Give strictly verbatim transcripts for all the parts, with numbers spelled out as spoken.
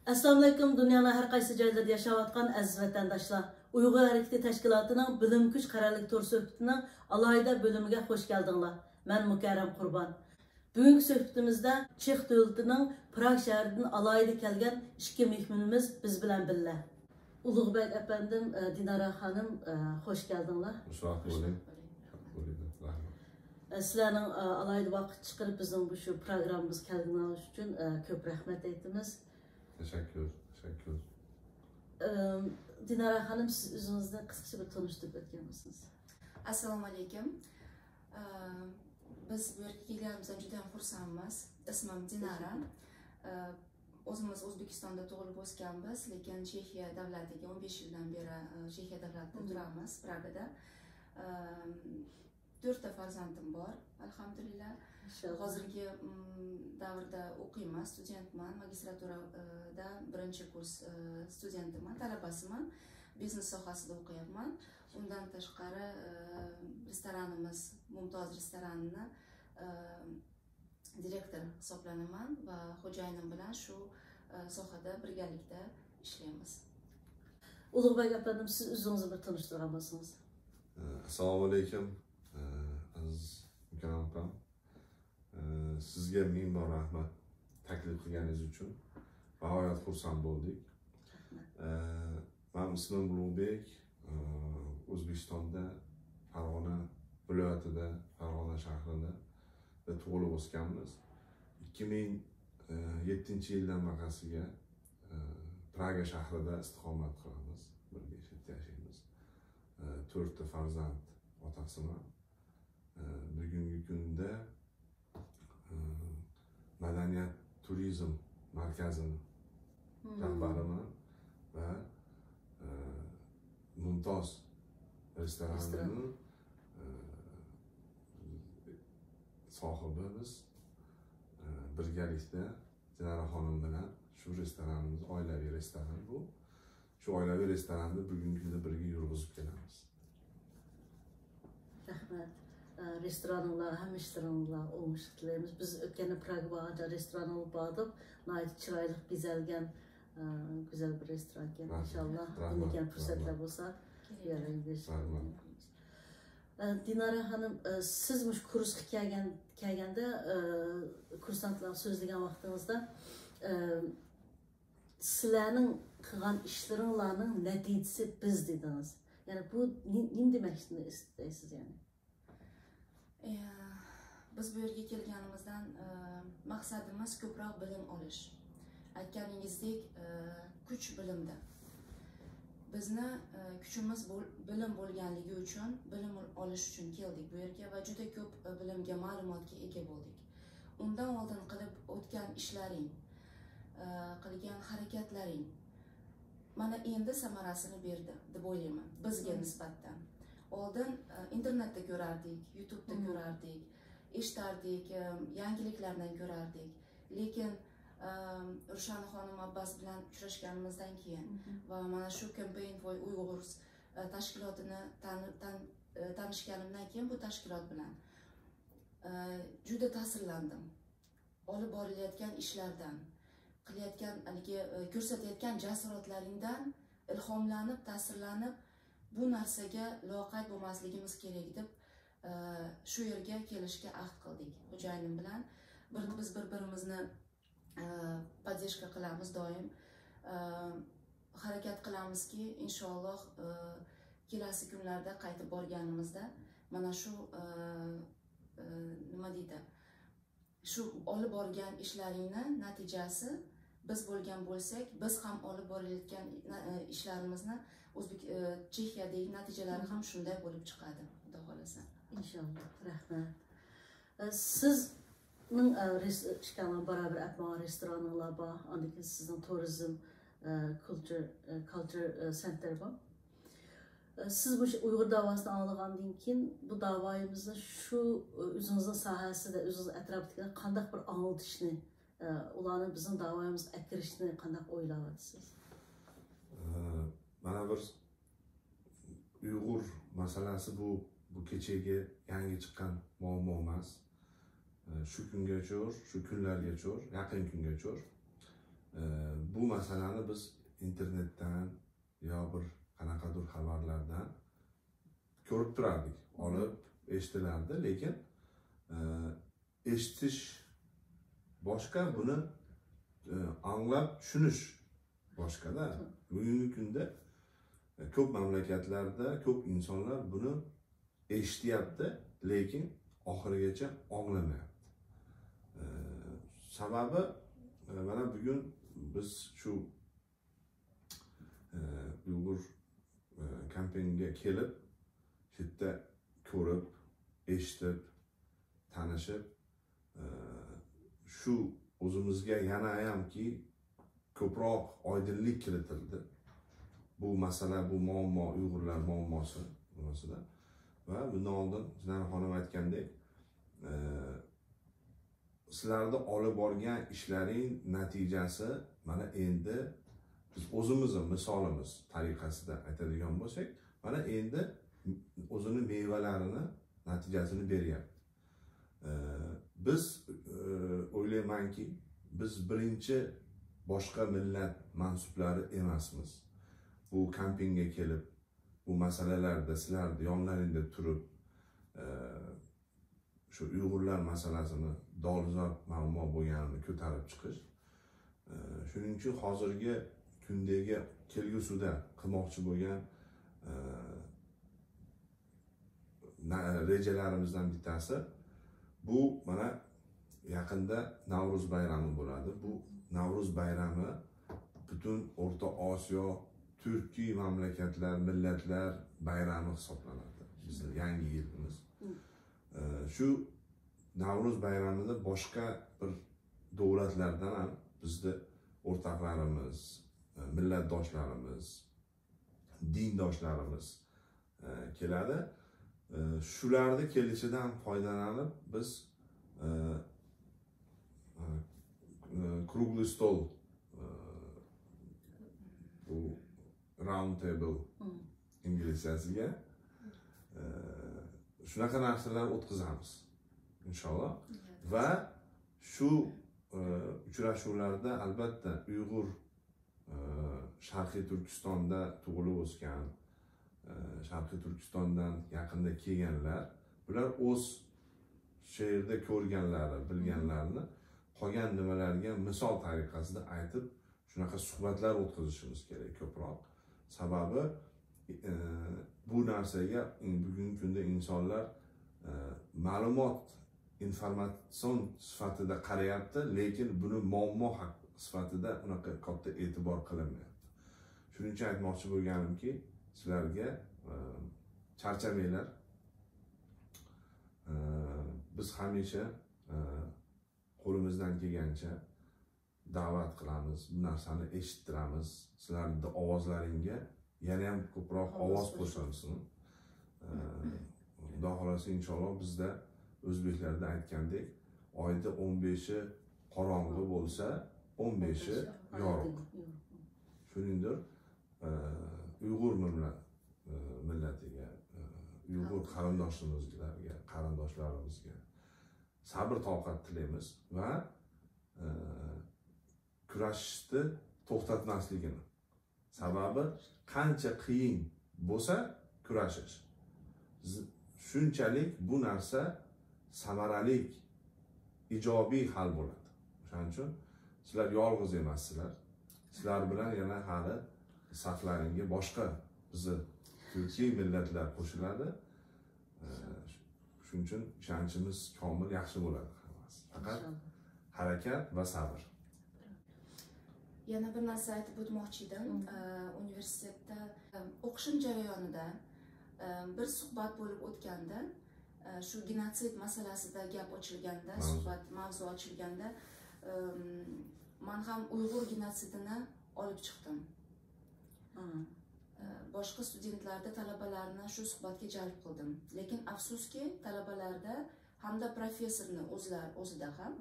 ئەسسالامۇئەلەيكۇم، دۇنيانىڭ ھەر قايسى جايلىرىدا ياشاۋاتقان ئەزىز ۋەتەنداشلار. ئۇيغۇر ھەرىكىتى تەشكىلاتىنىڭ بىلىم كۈچ قەرەللىك تور سۆھبىتىنىڭ ئالاھىدە بۆلۈمىگە خوش كەلدىڭلار. مەن مۇكەررەم قۇربان. بۈگۈنكى سۆھبىتىمىزدە چېخ دۆلىتىنىڭ پراگ شەھىرىدىن ئالاھىدە كەلگەن ئىككى مېھمىنىمىز بىز بىلەن بىللە. ئۇلۇغبەگ ئەپەندىم، ئە، دىنارا خانىم، ئە، خوش كەلدىڭلار. خۇش ۋاقىت بولدى. بولدى. رەھمەت. ئە، سىلەرنىڭ، ئە، ئالاھىدە ۋاقىت چىقىرىپ بىزنىڭ بۇ شۇ پروگراممىمىزغا كەلگىنىڭىز ئۈچۈن، ئە، كۆپ رەھمەت ئېيتىمىز. تەشەككۈر، تەشەككۈر. ئە، دىنارا خانىم، سىز ئۆزىڭىزنى قىسقىچە بىر تونۇشتۇرۇپ ئۆتكەن بولسىڭىز. ئەسسالامۇئەلەيكۇم. ئە، بىز بۇ يەرگە كەلگىنىمىزدىن جۈدە خۇرسەنمىز. ئىسمىم دىنارا. ئە، ئۆزىمىز ئۆزبېكىستاندا تۇغۇلۇپ ئۆسكەنبىز، لېكىن چېخىيە دۆلىتىگە ئون بەش يىلدىن بېرى، ئە، چېخىيە دۆلىتىدە تۇرىمىز، پراگادا. ئە، تۆتتە پەرزەنتىم بار، ئەلھەمدۇلىللا. ماشائاللا. ھازىرقى، ئىم، دەۋردە ئوقۇيمەن، ستۇدېنتمەن، ماگىستراتۇرادا بىرىنچى كۇرس، ئە، ستۇدېنتىمەن، تەلەبەسىمەن. بىزنېس ساھەسىدە ئوقۇياپمەن. ئۇندىن تاشقىرى، ئە، رېستورانىمىز، مۇمتاز رېستورانىنى، ئە، دىرېكتور ھېسابلىنىمەن ۋە خوجايىنىم بىلەن شۇ، ئە، ساھەدە بىرگەلىكتە ئىشلەيمىز. ئۇلۇغبەگ ئەپەندىم، سىز ئۆزىڭىزنى بىر تونۇشتۇرغان بولسىڭىز. ئەسسالامۇئەلەيكۇم، ئەزىز مۇكەررەم ئاپام. سىزگە مىڭ بار رەھمەت تەكلىپ قىلغىنىڭىز ئۈچۈن. غايەت خۇرسەن بولدۇق. مەن ئىسمىم ئۇلۇغبېگ، ئۆزبېكىستاندا پەرغانە ۋىلايىتىدە، پەرغانە شەھىرىدە تۇغۇلۇپ ئۆسكەنمىز. ئىككى مىڭ يەتتىنچى يىلدىن بەرگىلى پراگا شەھىرىدە ئىستىقامەت قىلىمىز، بىرگە ياشايمىز. تۆتتە پەرزەنت ئاتىسىمەن. بۈگۈنكى كۈندە مەدەنىيەت تۇرىزم مەركىزىنىڭ رەھبىرىمەن ۋە مۇمتاز رېستورانىنىڭ ساھىبى بىز. بىرگەلىكتە دىنارا خانىم بىلەن شۇ رېستورانىمىز ئائىلىۋى رېستوران بۇ. شۇ ئائىلىۋى رېستوراننى بۈگۈنكى كۈندە بىرگە يۈرگۈزۈپ كېلىمىز. رەھمەت. ئە، رېستورانىڭلار، ھەممە ئىشلىرىڭلار ئوڭۇشلۇق تىلەيمىز. بىز ئۆتكەندە پراگا بارغاندا رېستورانىڭلارغا باردۇق. ناھايىتى چىرايلىق بېزەلگەن، ئە، گۈزەل بىر رېستوران ئىكەن. رەھمەت. ئىنشاللا، رەھمەت. يەنە كېلىدىكەن پۇرسەتلەر بولسا، بۇ يەرلەرگە بېرىشكە. رەھمەت. ئە، دىنارا خانىم، ئە، سىز مۇشۇ كۇرسقا كەلگەن، كەلگەندە، ئە، كۇرسانتلارغا سۆزلىگەن ۋاقتىڭىزدا، ئە، سىلەرنىڭ قىلغان ئىشلىرىڭلارنىڭ نەتىجىسى بىز دېدىڭىز. يەنى بۇ نېمە دېمەكچىنى ئىستەيسىز يەنى؟ ئە، بىز بۇ يەرگە كەلگىنىمىزدىن، ئە، مەقسىتىمىز كۆپرەك بىلىم ئېلىش. ئېيتقىنىڭىزدەك، ئە، كۈچ بىلىمدە. بىزنى، ئە، كۈچىمىز بول-، بىلىم بولغانلىقى ئۈچۈن، بىلىم ئېلىش ئۈچۈن كەلدۇق بۇ يەرگە ۋە جۈدە كۆپ، ئە، بىلىمگە، مەلۇماتقا ئىگە بولدۇق. ئۇندىن ئالدىن قىلىپ ئۆتكەن ئىشلىرىڭ، ئە، قىلغان ھەرىكەتلىرىڭ مانا ئەمدى سەمەرىسىنى بەردى دەپ ئويلايمەن، بىزگە نىسبەتەن. ئالدىن، ئە، ئىنتېرنېتتا كۆرەردۇق، يۇتۇبتا كۆرەردۇق، ئىشلەردىكى يەڭگىلىكلەردىن كۆرەردۇق. لېكىن، ئە، رۇشانە خانىم ئابباس بىلەن ئۇچراشقىنىمىزدىن كېيىن ۋە مانا شۇ كامپەين فور ئۇيغۇرس، ئە، تەشكىلاتىنى تان-، تان-، ئە، تانىشقىنىمدىن كېيىن بۇ تەشكىلات بىلەن، ئە، جۈدە تەسىرلەندىم. ئېلىپ بېرىلىۋاتقان ئىشلاردىن، قىلىۋاتقان، ھېلىقى، ئە، كۆرسىتىۋاتقان جاسارەتلىرىڭدىن ئىلھاملىنىپ، تەسىرلىنىپ، بۇ نەرسىگە لايىق بولماسلىقىمىز كېرەك دەپ، ئە، شۇ يەرگە كېلىشكە ئەھد قىلدۇق خوجايىنىم بىلەن. بىر، بىز بىر-بىرىمىزنى، ئە، پوددېرژكا قىلىمىز دائىم. ئە، ھەرىكەت قىلىمىزكى، ئىنشاللا، ئە، كېلەسى كۈنلەردە قايتىپ بارغىنىمىزدا مانا شۇ، ئە، ئە، نېمە دەيدۇ، شۇ ئېلىپ بارغان ئىشلىرىڭنى نەتىجىسى بىز بولغان بولساق، بىز ھەم ئېلىپ بارىۋاتقان نە-، ئىشلىرىمىزنى ئۆزبېك-، چېخىيەدىكى نەتىجىلەر ھەم شۇنداق بولۇپ چىقىدۇ، خۇدا خالىسا. ئىنشاللا. رەھمەت. سىزنىڭ، ئىككىڭلار بارابەر ئەپ ماڭغان رېستورانىڭلار بار، ئاندىن كېيىن سىزنىڭ تۇرىزم، كۇلتۇر، كالچر سېنتېر بار. سىز مۇشۇ ئۇيغۇر داۋاسىنى ئاڭلىغاندىن كېيىن، بۇ داۋايىمىزنى شۇ، ئۆزىڭىزنىڭ ساھەسىدە، ئۆزىڭىز ئەتراپىدىكىلەرگە قانداق بىر ئاڭلىتىشنى، ئۇلارنى بىزنىڭ داۋايىمىزغا ئەكىرىشنى قانداق ئويلاۋاتىسىز؟ مانا بىر ئۇيغۇر مەسىلىسى بۇ، بۇ كېچىگە يەڭگى چىققان مۇئاممو ئەمەس. شۇ كۈنگىچۇر، شۇ كۈنلەرگىچۇر، يېقىن كۈنگىچۇر، بۇ مەسىلىنى بىز ئىنتېرنېتتىن يا بىر قاناقىدۇر خەۋەرلەردىن كۆرۈپ تۇراتتۇق، ئاڭلاپ ئېشىتىلەتتى، لېكىن ئېشىتىش باشقا، بۇنى ئاڭلاپ چۈشىنىش باشقا-دا. بۈگۈنكى كۈندە كۆپ مەملىكەتلەردە كۆپ ئىنسانلار بۇنى ئېشىتەتتى، لېكىن ئاخىرىغىچە ئاڭلىمايتتى. سەۋەبى، مانا بۈگۈن بىز شۇ ئۇيغۇر كەمپىنگىگە كېلىپ، شۇ يەردە كۆرۈپ، ئېشىتىپ، تونۇشۇپ، شۇ ئۆزىمىزگە يەنە ھەمكى كۆپرەك ئايدىڭلىق كىرىتىلدى. بۇ مەسىلە، بۇ مۇئاممو، ئۇيغۇرلار مۇئامموسى بۇنىسىدا. ۋە بۇندىن ئالدىن زىنان خانىم ئېيتقاندەك، سىلەردە ئالىپ بارغان ئىشلارنىڭ نەتىجىسى، مانا ئەمدى بىز ئۆزىمىزنىڭ مىسالىمىز تەرىقىسىدە ئېيتىدىغان بولساق، مانا ئەمدى ئۆزىنىڭ مېۋىلىرىنى، نەتىجىسىنى بېرىدۇ. بىز، ئويلايمەنكى، بىز بىرىنچى باشقا مىللەت مەنسۇپلىرى ئەمەسمىز. بۇ كەمپىنگگە كېلىپ، بۇ مەسىلىلەردە سىلەرنىڭ يانلىرىڭدا تۇرۇپ، شۇ ئۇيغۇرلار مەسىلىسىنى دولزات مۇئاممو بولغانىنى كۆتۈرۈپ چىقىش. شۇنىڭ ئۈچۈن ھازىرقى كۈندىكى، كەلگۈسىدە قىلماقچى بولغان رېجىلىرىمىزدىن بىتتىسى، بۇ مانا يېقىندا نەۋرۇز بايرىمى بولىدۇ. بۇ نەۋرۇز بايرىمى پۈتۈن ئورتا ئاسىيا، تۈركىي مەملىكەتلەر، مىللەتلەر بايرىمى ھېسابلىنىدۇ. بىزنىڭ يېڭى يىلىمىز. شۇ نەۋرۇز بايرىمىدا باشقا بىر دۆلەتلەردىن ھەم بىزدە ئورتاقلىرىمىز، مىللەتداشلىرىمىز، دىنداشلىرىمىز كېلىدۇ. شۇلارنىڭ كېلىشىدىن پايدىلىنىپ بىز كرۇگلىي ستول، بۇ راوند تېبىل ئىنگلىزچىسىگە، شۇنداق نەرسىلەر ئۆتكۈزىمىز، ئىنشاللا. ۋە شۇ ئۇچراشۇۋلاردا، ئەلۋەتتە، ئۇيغۇر شەرقىي تۈركىستاندا تۇغۇلۇپ ئۆسكەن، شەرقىي تۈركىستاندىن يېقىندا كەلگەنلەر، بۇلار ئۆز شەھىرىدە كۆرگەنلەرنى، بىلگەنلەرنى قالغان نېمىلەرگە مىسال تەرىقىسىدە ئېيتىپ، شۇنداق سۆھبەتلەر ئۆتكۈزۈشىمىز كېرەك كۆپرەك. سەۋەبى، بۇ نەرسىگە بۈگۈنكى كۈندە ئىنسانلار مەلۇمات، ئىنفورماتسىيون سۈپىتىدە قارايتتى، لېكىن بۇنى مۇئاممو ھەق سۈپىتىدە ئۇناقا كاتتا ئېتىبار قىلىنمايتتى. شۇنىڭ ئۈچۈن ئېيتماقچى بولغىنىمكى، سىلەرگە چارچىماڭلار. بىز ھەمىشە قولىمىزدىن كەلگەنچە دەۋەت قىلىمىز، بۇ نەرسىنى ئېشىتتۈرىمىز. سىلەرنىڭ ئاۋازلىرىڭلارغا يەنە ھەم كۆپرەك ئاۋاز قوشۇلسۇن. خۇدا خالىسا، ئىنشاللا، بىزدە ئۆزبېكلەردە ئېيتقاندەك، ئايدا ئون بەشى قاراڭغۇ بولسا، ئون بەشى يورۇق. شۇنىڭدىر، ئۇيغۇر مىللەت، مىللىتىگە، ئۇيغۇر قېرىنداشلىرىمىزگە، قېرىنداشلىرىمىزگە سەبىر تاقەت تىلەيمىز ۋە كۈرەشنى توختاتماسلىقىنى. سەۋەبى، قانچە قىيىن بولسا كۈرەشىش، شۇنچىلىك بۇ نەرسە سەمەرىلىك، ئىجابىي ھەل بولىدۇ. شۇنىڭ ئۈچۈن سىلەر يالغۇز ئەمەسسىلەر. سىلەر بىلەن يەنە ھېلى ساپلىرىڭلارغا باشقا بىزنىڭ تۈركىي مىللەتلەر قوشۇلىدۇ. شۇنىڭ ئۈچۈن ئىشەنچىمىز كامىل، ياخشى بولىدۇ. پەقەت ھەرىكەت ۋە سەۋر. يەنە بىر نەرسە ئېيتىپ ئۆتمەكچى ئىدىم. ئۇنىۋېرسىتېتتا ئوقۇشۇم جەريانىدا بىر سۇھبەت بولۇپ ئۆتكەندە، شۇ گېنوتسىد مەسىلىسىدە گەپ ئاچىلغاندا، سۇھبەت مەۋزۇ ئاچىلغاندا، مەن ھەم ئۇيغۇر گېنوتسىدىنى ئېلىپ چىقتىم. باشقا ستۇدېنتلاردا تەلەبىلەرنى شۇ سۇھبەتكە جەلپ قىلدىم. لېكىن ئەپسۇسكى، تەلەبىلەردە ھەمدە پروفېسسورنى ئۆزلەر، ئۆزىدە ھەم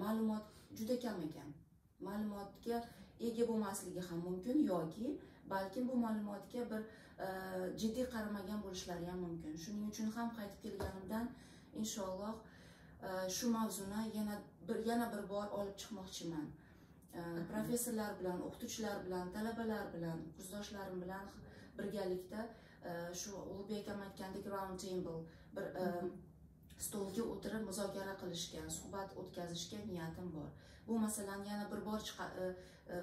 مەلۇمات جۈدە كەم ئىكەن. مەلۇماتقا ئىگە بولماسلىقى ھەم مۇمكىن ياكى بەلكىم بۇ مەلۇماتقا بىر، ئە، جىددىي قارىمىغان بولۇشلىرى ھەم مۇمكىن. شۇنىڭ ئۈچۈن ھەم قايتىپ كەلگىنىمدىن، ئىنشاللا، ئە، شۇ مەۋزۇنى يەنە بىر، يەنە بىر بار ئېلىپ چىقماقچىمەن. ئە، پروفېسسورلار بىلەن، ئوقۇتقۇچىلار بىلەن، تەلەبىلەر بىلەن، كۇرسداشلىرىم بىلەن بىرگەلىكتە، ئە، شۇ ئۇلۇغبېك ئاكام ئېيتقاندەك راوند تېيبىل، بىر، ئە، ستولغا ئولتۇرۇپ مۇزاكىرە قىلىشقا، سۇھبەت ئۆتكۈزۈشكە نىيىتىم بار. بۇ مەسىلىنى يەنە بىر بار چىقا-، ئە، ئە،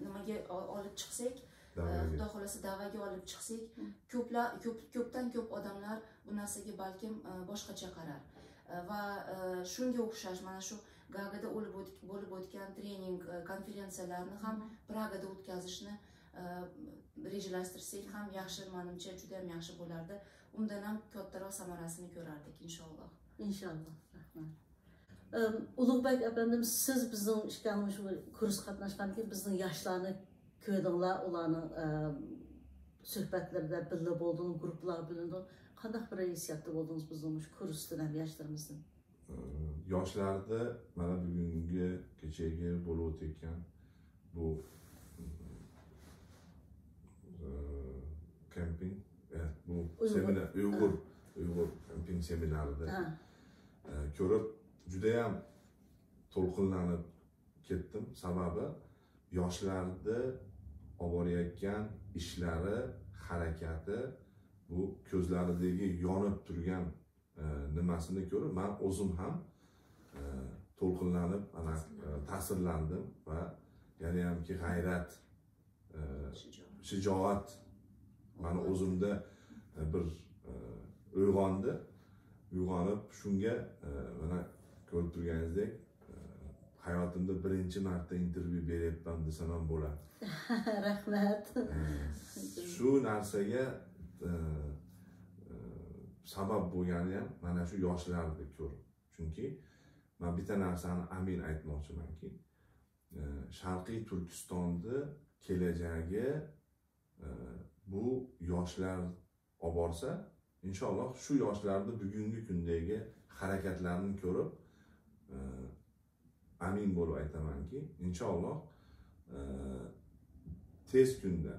نېمىگە ئا-، ئېلىپ چىقساق، ئە، دەۋاگە. خۇدا خالىسا دەۋاگە ئېلىپ چىقساق، كۆپلەر، كۆپ، كۆپتىن كۆپ ئادەملەر بۇ نەرسىگە بەلكىم، ئە، باشقىچە قارار. ئە، ۋە، ئە، شۇنىڭغا ئوخشاش، مانا شۇ گاگىدا ئولۇپ ئۆت-، بولۇپ ئۆتكەن ترېنىڭ، ئە، كونفېرېنسىيەلەرنى ھەم پراگادا ئۆتكۈزۈشنى، ئە، رېجىلەشتۈرسەك ھەم ياخشى، مېنىڭچە جۇدا ھەم ياخشى بولارىدى. ئۇندىن ھەم كاتتىراق سەمەرىسىنى كۆرەردۇق، ئىنشاللا. ئىنشاللا، رەھمەت. ئەم، ئۇلۇغبەك ئەپەندىم، سىز بىزنىڭ ئىككىڭلار مۇشۇ كۇرسقا قاتناشقاندىن كېيىن بىزنىڭ ياشلارنى كۆردۈڭلار، ئۇلارنىڭ، ئەم، سۆھبەتلىرىدە بىللە بولدىڭىز، گۇرۇپپىلارغا بۆلۈندىڭىز. قانداق بىر ھېسسىياتتا بولدىڭىز بىزنىڭ مۇشۇ كۇرستىن ھەم ياشلىرىمىزدىن؟ ئە، ياشلاردا مانا بۈگۈنگە، كېچىگە بولۇۋاتىدىغان بۇ، ئە، كەمپىنگ، ئە، بۇ ئۇيغۇر. سېمىنار، ئۇيغۇر، ھە. ئۇيغۇر كەمپىنگ سېمىنارىدا، ھە. ئە، كۆرۈپ جۇدايام تولقۇنلىنىپ كەتتىم. سەۋەبى ياشلاردا ئېلىۋېرىۋاتقان ئىشلىرى، ھەرىكىتى، بۇ كۆزلىرىدىكى يېنىپ تۇرغان ئە، نېمىسىنى كۆرۈپ، مەن ئۆزۈم ھەم، ئە، تولقۇنلىنىپ، ئانا، ئە، تەسىرلەندىم ۋە يەنە ھەمكى غەيرەت، ئە، شىجائەت. شىجائەت مانا ئۆزۈمدە، ئە، بىر، ئە، ئويغاندى. ئويغىنىپ، شۇنىڭغا، ئە، مانا كۆرۈپ تۇرغىنىڭىزدەك، ئە، ھاياتىمدا بىرىنچى مەرتە ئىنتېرۋيۇ بېرىۋاتىمەن دېسەم ھەم بولار. رەھمەت. ئە، شۇ نەرسىگە، ئە، ئە، سەۋەب بولغىنى ھەم مانا شۇ ياشلارنى كۆرۈپ. چۈنكى مەن بىتتا نەرسىنى ئەمىن ئېيتماقچىمەنكى، ئە، شەرقىي تۈركىستاندا كېلەچەككە، ئە، بۇ ياشلار ئېلىپ بارسا، ئىنشاللا شۇ ياشلاردا بۈگۈنكى كۈندىكى ھەرىكەتلەرنى كۆرۈپ، ئە، ئەمىن بولۇپ ئېيتىمەنكى، ئىنشاللا، ئە، تېز كۈندە،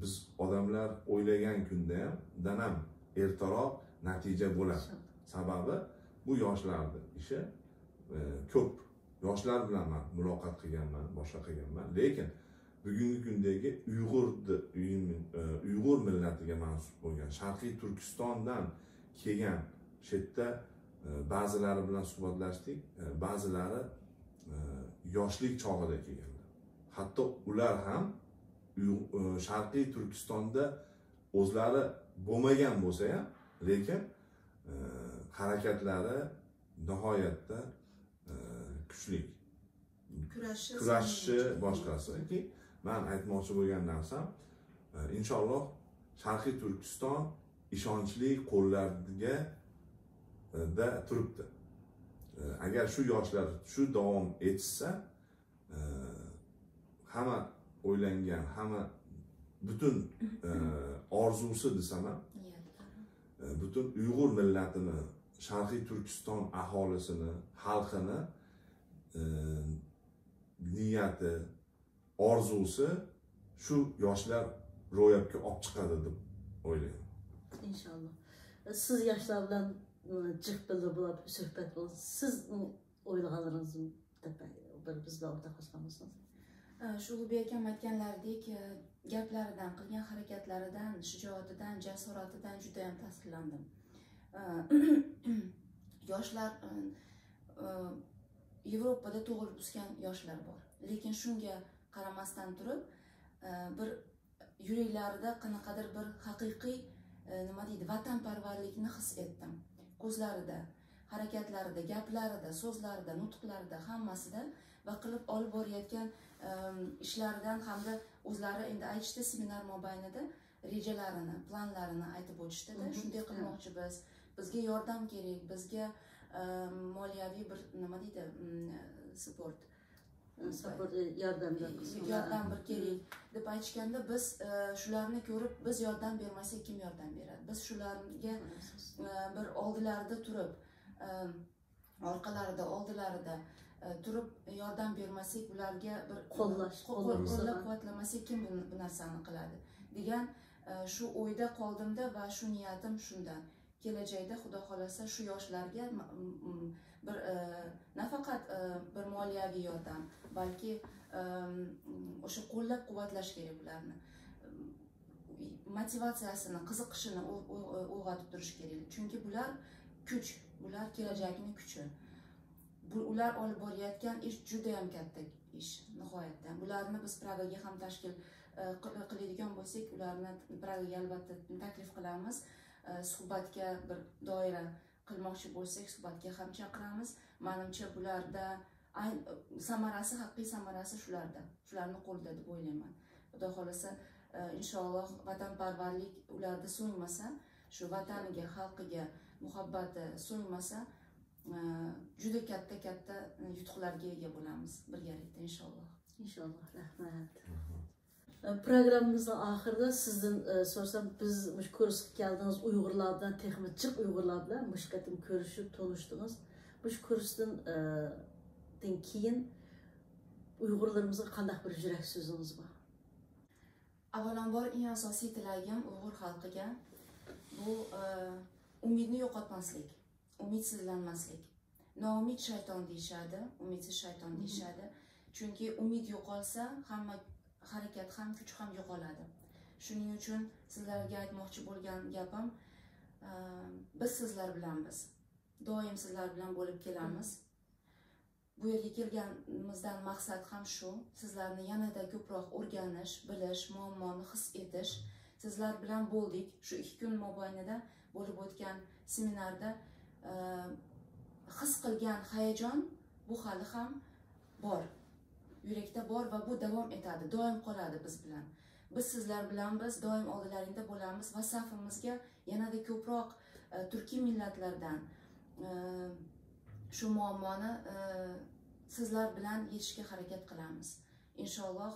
بىز ئادەملەر ئويلىغان كۈندىن ھەم ئېرتىراق نەتىجە بولار. ئىنشاللا. سەۋەبى بۇ ياشلارنىڭ ئىشى، ئە، كۆپ. ياشلار بىلەن مەن مۇلاقات قىلغانمەن، باشقا قىلغانمەن. لېكىن بۈگۈنكى كۈندىكى ئۇيغۇر، ئۇيغۇر مىللىتىگە مەنسۇپ بولغان، شەرقىي تۈركىستاندىن كەلگەن، شۇ يەردە، ئە، بەزىلىرى بىلەن سۇھبەتلەشتۇق، ئە، بەزىلىرى، ئە، ياشلىق چاغىدا كەلگەنلەر. ھەتتا ئۇلار ھەم ئۇيغۇ-، ئە، شەرقىي تۈركىستاندا ئۆزلىرى بولمىغان بولسا ھەم، لېكىن، ئە، ھەرىكەتلىرى ناھايەتتە، ئە، كۈچلۈك. كۈرەشچى كۈرەشچى سەنئەتچى. باشقىسى. مەن ئېيتماقچى بولغان نەرسەم، ئە، ئىنشاللا شەرقىي تۈركىستان ئىشەنچلىك قوللاردا، ئە، دە تۇرۇپتۇ. ئە، ئەگەر شۇ ياشلار شۇ داۋام ئېتىشسە، ئە، ھەممە ئويلانغان، ھەممە پۈتۈن، ئە، ئارزۇسى دېسەم، ئە، پۈتۈن ئۇيغۇر مىللىتىنى، شەرقىي تۈركىستان ئاھالىسىنى، خەلقىنى، ئە، نىيىتى، ئارزۇسى شۇ ياشلار روياپقا ئېلىپ چىقىدۇ دەپ ئويلايمەن. ئىنشاللا. سىز ياشلار بىلەن، ئە، جىق بىللە بولۇپ سۆھبەت بولسا، سىز، ئە، ئويلىغانلىرىڭىزنى دەپ بىر بىز بىلەن ئورتاقلاشقان بولسىڭىز. ئە، شۇ ئۇلۇغبېك ئاكام ئېيتقانلىرىدەك، ئە، گەپلىرىدىن، قىلغان ھەرىكەتلىرىدىن، شىجائىتىدىن، جاسارىتىدىن جۇدايام تەسىرلەندىم. ئە، ياشلار، ئە، ئە، ياۋروپادا تۇغۇلۇپ ئۆسكەن ياشلار بار. لېكىن شۇنىڭغا قارىماستىن تۇرۇپ، ئە، بىر يۈرەكلىرىدە قانداقتۇر بىر ھەقىقىي، ئە، نېمە دەيدۇ، ۋەتەنپەرۋەرلىكنى ھېس ئەتتىم. كۆزلىرىدە، ھەرىكەتلىرىدە، گەپلىرىدە، سۆزلىرىدە، نۇتۇقلىرىدا، ھەممىسىدە ۋە قىلىپ ئېلىپ بارىۋاتقان، ئەم، ئىشلىرىدىن ھەمدە ئۆزلىرى ئەمدى ئېيتىشتى سېمىنار مابەينىدە رېجىلىرىنى، پىلانلىرىنى ئېيتىپ ئۆتۈشتى-دە، مم. شۇنداق قىلماقچى بىز. بىزگە ياردەم كېرەك، بىزگە، ئەم، مالىيەۋى بىر نېمە دەيدۇ، مم، سۇپورت. ساپورت، ياردەم بىر قىسمى. ياردەم بىر كېرەك دەپ ئېيتىشقاندا، بىز، ئە، شۇلارنى كۆرۈپ، بىز ياردەم بەرمىسەك، كىم ياردەم بېرەر؟ بىز شۇلارغا، ئە، بىر ئالدىلاردا تۇرۇپ، ئە، ئارقىلاردا، ئالدىلاردا، ئە، تۇرۇپ ياردەم بەرمەسلىك، بۇلارغا بىر قوللاش، قو-، قو-، قوللاش قوللاپ قۇۋۋەتلىمىسەك، كىم بۇ، بۇ نەرسىنى قىلىدى دېگەن، ئە، شۇ ئويدا قالدىمدا ۋە شۇ نىيەتىم شۇندا. كېلەچەكتە، خۇدا خالىسا، شۇ ياشلارغا م-، م-، بىر، ئە، نەپەقەت، ئە، بىر مالىيەۋى ياردەم، بەلكى، ئە، م-، ئوشۇ قوللاپ قۇۋۋەتلەش كېرەك بۇلارنى. موتىۋاتسىيەسىنى، قىزىقىشىنى ئو-، ئو-، ئو-، ئويغىتىپ تۇرۇش كېرەك. چۈنكى بۇلار كۈچ، بۇلار كېلەچەكنىڭ كۈچى. بۇ، ئۇلار ئالىپ بارىۋاتقان ئىش جۇدايام كاتتا ئىش، ناھايەتتە. بۇلارنى بىز پراگاغا ھەم تەشكىل، ئە، قىل-، قىلىدىغان بولساق، ئۇلارنى پراگاغا ئەلۋەتتە تەكلىپ قىلىمىز. ئە، سۇھبەتكە بىر دائىرە قىلماقچى بولساق، سۇھبەتكە ھەم چاقىرىمىز. مېنىڭچە، بۇلاردا ئاي-، ساماراسى، ھەقىقىي ساماراسى شۇلاردا. شۇلارنىڭ قولىدا دەپ ئويلايمەن. خۇدا خالىسا، ئە، ئىنشاللا ۋەتەنپەرۋەرلىك ئۇلاردا سۇنمىسا، شۇ ۋەتەنگە، خەلقىگە مۇھەببەت، ئە، سۇنمىسا، ئە، جۈدە كاتتا، كاتتا يۇتۇقلارغا ئىگە بولىمىز بىرگەلىكتە، ئىنشاللا. ئىنشاللا، رەھمەت. پروگراممىمىزنىڭ ئاخىرىدا سىزدىن، ئە، سورىسام، بىز مۇشۇ كۇرسقا كەلدىڭىز، ئۇيغۇرلار بىلەن، تېخىمۇ جىق ئۇيغۇرلار بىلەن مۇشۇ قېتىم كۆرۈشۈپ، تونۇشتىڭىز. مۇشۇ كۇرستىن، ئە، دىن كېيىن ئۇيغۇرلىرىمىزغا قانداق بىر يۈرەك سۆزىڭىز بار؟ ئاۋۋالامبار، ئەڭ ئاساسىي تىلەگىم ئۇيغۇر خەلقىگە بۇ، ئە، ئۈمىدنى يوقاتماسلىق. ئۈمىدسىزلەنمەسلىك. نائۈمىد شەيتان دېيىشەدى، ئۈمىدسىز شەيتان دېيىشەدى. چۈنكى ئۈمىد يوقالسا، ھەممە ھەرىكەت ھەم كۈچ ھەم يوقالىدى. شۇنىڭ ئۈچۈن سىزلەرگە ئېيتماقچى بولغان گېپىم، ئە، بىز سىزلەر بىلەنبىز. دائىم سىزلەر بىلەن بولۇپ كېلىمىز. بۇ يەرگە كەلگىنىمىزدىن مەقسەت ھەم شۇ، سىزلەرنى يەنىدە كۆپرەك ئۆگىنىش، بىلىش، مۇئەممانى ھېس ئېتىش. سىزلەر بىلەن بولدۇق. شۇ ئىككى كۈن مابەينىدە بولۇپ ئۆتكەن سېمىناردا، ئە، ھېس قىلغان ھاياجان بۇ ھېلىھەم بار. يۈرەكتە بار ۋە بۇ داۋام ئېتەدى، دائىم قالىدۇ بىز بىلەن. بىز سىزلەر بىلەنبىز، دائىم ئالدىلىرىڭدا بولىمىز ۋە سەپىمىزگە يەنىدە كۆپرەك، ئە، تۈركىي مىللەتلەردىن، ئە، شۇ مۇئەممانى، ئە، سىزلەر بىلەن يېشىشكە ھەرىكەت قىلىمىز. ئىنشاللا،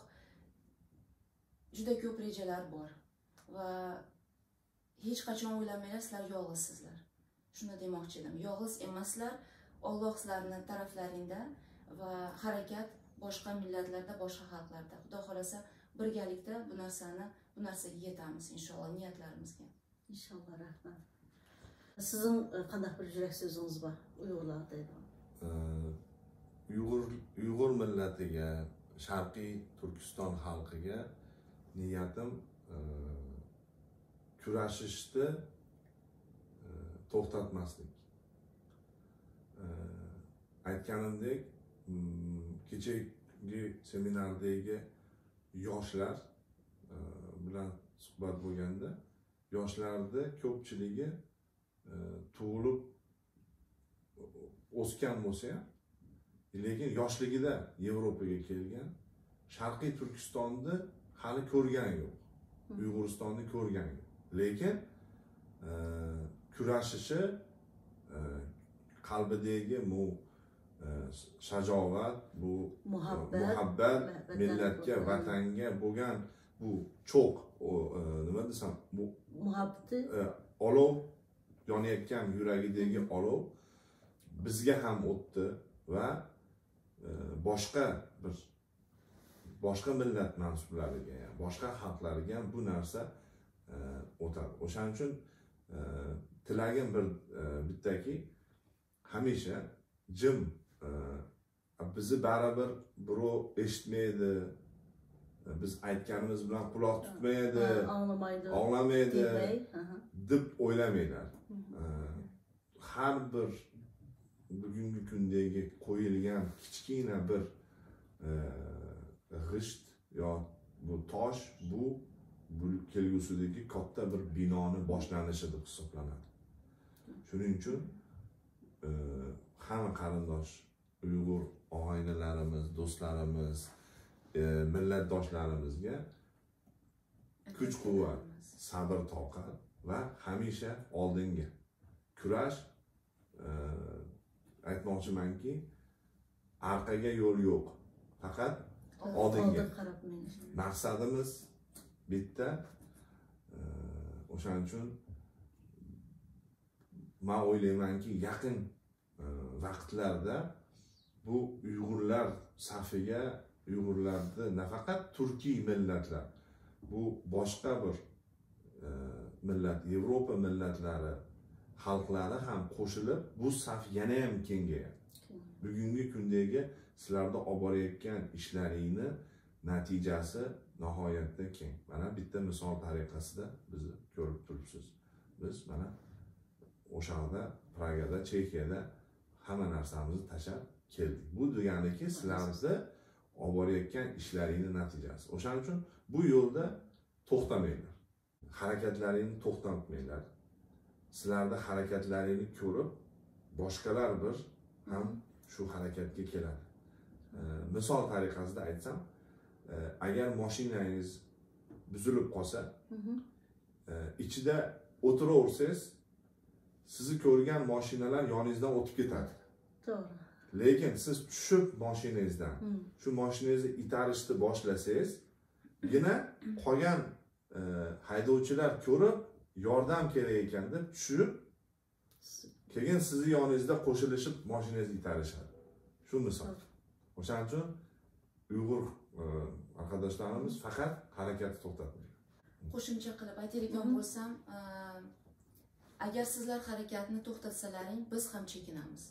جۈدە كۆپ رېجىلەر بار ۋە ھېچقاچان ئويلىماڭلار، سىلەر يالغۇزسىزلار. شۇنى دېمەكچى ئىدىم. يالغۇز ئەمەسلەر، ئاللاھ سىلەرنىڭ تەرەپلىرىڭدە ۋە ھەرىكەت باشقا مىللەتلەردە، باشقا خەلقلەردە. خۇدا خالىسا، بىرگەلىكتە بۇ نەرسىنى، بۇ نەرسىگە يېتىمىز، ئىنشاللا، نىيەتلىرىمىزگە. ئىنشاللا، رەھمەت. سىزنىڭ، ئە، قانداق بىر يۈرەك سۆزىڭىز بار ئۇيغۇرلارغا دەيدىغان؟ ئە، ئۇيغۇر، ئۇيغۇر مىللىتىگە، شەرقىي تۈركىستان خەلقىگە نىيەتىم، ئە، كۈرەشىشتە، ئە، توختاتماسلىق. ئە، ئېيتقىنىمدەك، م، كېچىكى سېمىناردىكى ياشلار، ئە، بىلەن سۇھبەت بولغاندا، ياشلاردا كۆپچىلىكى، ئە، تۇغۇلۇپ ئۆسكەن بولسا، لېكىن ياشلىقىدا ياۋروپاغا كەلگەن، شەرقىي تۈركىستاننى ھېلى كۆرگەن يوق. مم. ئۇيغۇرىستاننى كۆرگەن يوق. لېكىن، ئە، كۈرەشىشى، ئە، قەلبىدىكى بۇ، ئە، شاجائەت، بۇ، مۇھەببەت، مۇھەببەت، ۋە-، ۋەتەن مىللەتكە، بولغان، ۋەتەنگە بولغان بۇ چوغ، ئۇ، ئە، نېمە دېسەم، بۇ، مۇھەببىتى، ئە، ئالوۋ، يانىۋاتقان يۈرىكىدىكى ئالوۋ بىزگە ھەم ئۆتتى ۋە، ئە، باشقا بىر، باشقا مىللەت مەنسۇپلىرىغا، باشقا خەلقلەرگە بۇ نەرسە، ئە، ئۆتەر. ئوشۇنىڭ ئۈچۈن، ئە، تىلەگىم بىر، ئە، بىتتەكى، ھەمىشە جىم، ئە، بىزنى بەرىبىر بىرەۋ ئېشىتمەيدۇ، بىز ئېيتقىنىمىز بىلەن قۇلاق تۇتمايدۇ، ھە، ئاڭلىمايدۇ، ئاڭلىمايدۇ، دېمەي، ئاھا، دەپ ئويلىمايدۇ. مم. ئە، ھەر بىر بۈگۈنكى كۈندىكى قويۇلغان كىچىككىنە بىر، ئە، غىشت يا بۇ تاش، بۇ، بۇ كەلگۈسىدىكى كاتتا بىر بىنانىڭ باشلىنىشى دەپ ھېسابلىنىدۇ. شۇنىڭ ئۈچۈن، ئە، ھەممە قېرىنداش ئۇيغۇر ئائىلىلىرىمىز، دوستلىرىمىز، ئە، مىللەتداشلىرىمىزگە كۈچ-قۇۋۋەت، سەبىر-تاقەت ۋە ھەمىشە ئالدىنغا كۈرەش. ئە، ئېيتماقچىمەنكى، ئارقىغا يول يوق، پەقەت ئالدىنغا. ئالدىنغا قاراپ مېڭىش. مەقسىتىمىز بىتتە. ئە، ئوشۇنىڭ ئۈچۈن مەن ئويلايمەنكى، يېقىن e, vaqtlarda bu uyg'urlar safiga, uyg'urlarda nafaqat turkiy millatlar, bu boshqa bir, e, millat, Yevropa millatlari, xalqlari ham qo'shilib, bu saf yana ham kengayadi. Bugungi kundagi sizlarda olib borayotgan ishlaringni natijasi nihoyatda keng. Mana, bitta misol tariqasida biz ko'rib turibsiz. Biz, mana, o'sha yerda, Pragada, Chexiyada hamma narsamizni tashlab keldik. Bu deganiki, sizlarni olib borayotgan ishlaringni natijasi. O'shaning uchun bu yo'lda to'xtamanglar. Harakatlaringni to'xtatmanglar. Sizlarni harakatlaringni ko'rib, boshqalar bir ham shu harakatga keladi. E, misol tariqasida aytsam, e, agar moshinangiz buzilib qolsa, e, ichida o'tiraversangiz, sizni ko'rgan moshinalar yoningizdan o'tib ketadi. To'g'ri. Lekin siz tushib moshinangizdan, shu moshinangizni itarishni boshlasangiz, gina qolgan, e, haydovchilar ko'rib, yordam kerak ekan deb tushib, keyin sizni yoningizda qo'shilishib moshinangizni itarishadi. Shu misol. O'shaning uchun uyg'ur, e, arkadashlarimiz faqat harakatni to'xtatmaydi. Qo'shimcha qilib aytadigan bo'lsam, e, agar sizlar harakatni to'xtatsalaring, biz ham chekinamiz.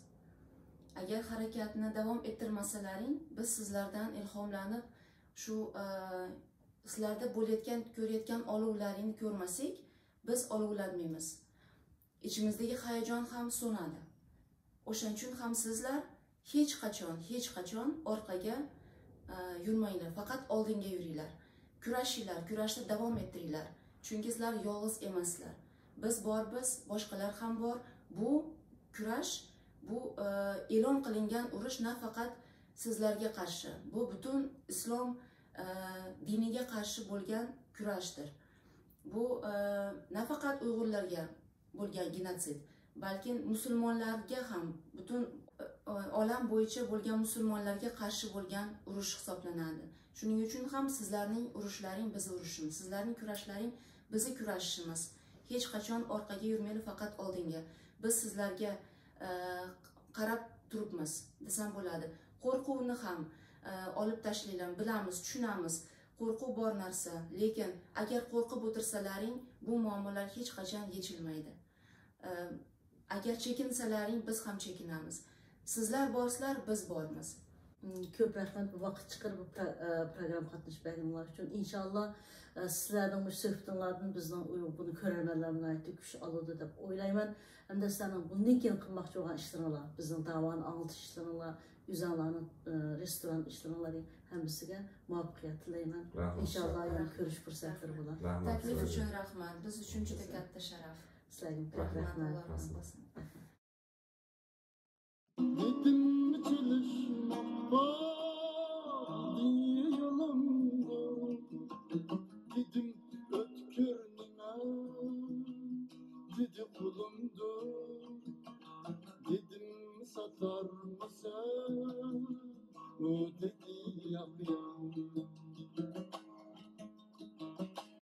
Agar harakatni davom ettirmasalaring, biz sizlardan ilhomlanib, shu, e, sizlarda bo'layotgan, ko'rayotgan olovlaringni ko'rmasak, biz olovlanmaymiz. Ichimizdagi hayajon ham so'nadi. O'shaning uchun ham sizlar hech qachon, hech qachon orqaga, e, yurmanglar, faqat oldinga yuringlar. Kurashinglar, kurashni davom ettiringlar. Chunki sizlar yolg'iz emaslar. Biz bormiz, boshqalar ham bor. Bu kurash, bu, e, e'lon qilingan urush nafaqat sizlarga qarshi, bu butun islom, e, diniga qarshi bo'lgan kurashdir. Bu, e, nafaqat uyg'urlarga bo'lgan genotsid, balki musulmonlarga ham, butun, e, olam bo'yicha bo'lgan musulmonlarga qarshi bo'lgan urush hisoblanadi. Shuning uchun ham sizlarning urushlaring bizni urushimiz, sizlarning kurashlaring bizni kurashishimiz. Hech qachon orqaga yurmaylik, faqat oldinga. Biz sizlarga, e, qarab turibmiz desam bo'ladi. Qo'rquvni ham, e, olib tashlanglar. Bilamiz, tushunamiz. Qo'rquv bor narsa. Lekin agar qo'rqib o'tirsalaring, bu muammolar hech qachon yechilmaydi. E, agar chekinsalaring, biz ham chekinamiz. Sizlar borsizlar, biz bormiz. Hmm, ko'p rahmat, bu vaqt chiqarib bu pro-, e, programma qatnashib berganinglar uchun. Inshaalloh, e, sizlarning bu suhbatinglardan bizning u-, buni ko'rarmanlar nihoyatda kuch oladi deb o'ylayman. Hamda sizlarning bundan keyin qilmoqchi bo'lgan ishlaringlar, bizning da'voni anglatish ishlaringlar, o'zinglarning, e, restoran ishlaringlar, hammasiga muvaffaqiyat tilayman. Rahmat. Inshaalloh, yana ko'rish fursatlari bo'lar. Rahmat. Taklif uchun rahmat. Biz uchun juda katta sharaf. Sizlarga ko'p rahmat. Rahmat. Dedim çalışmakta diye yolumdu. Dedim ötkür nime dedi kulumdu. Dedim satar mısın? O dedi yapayım.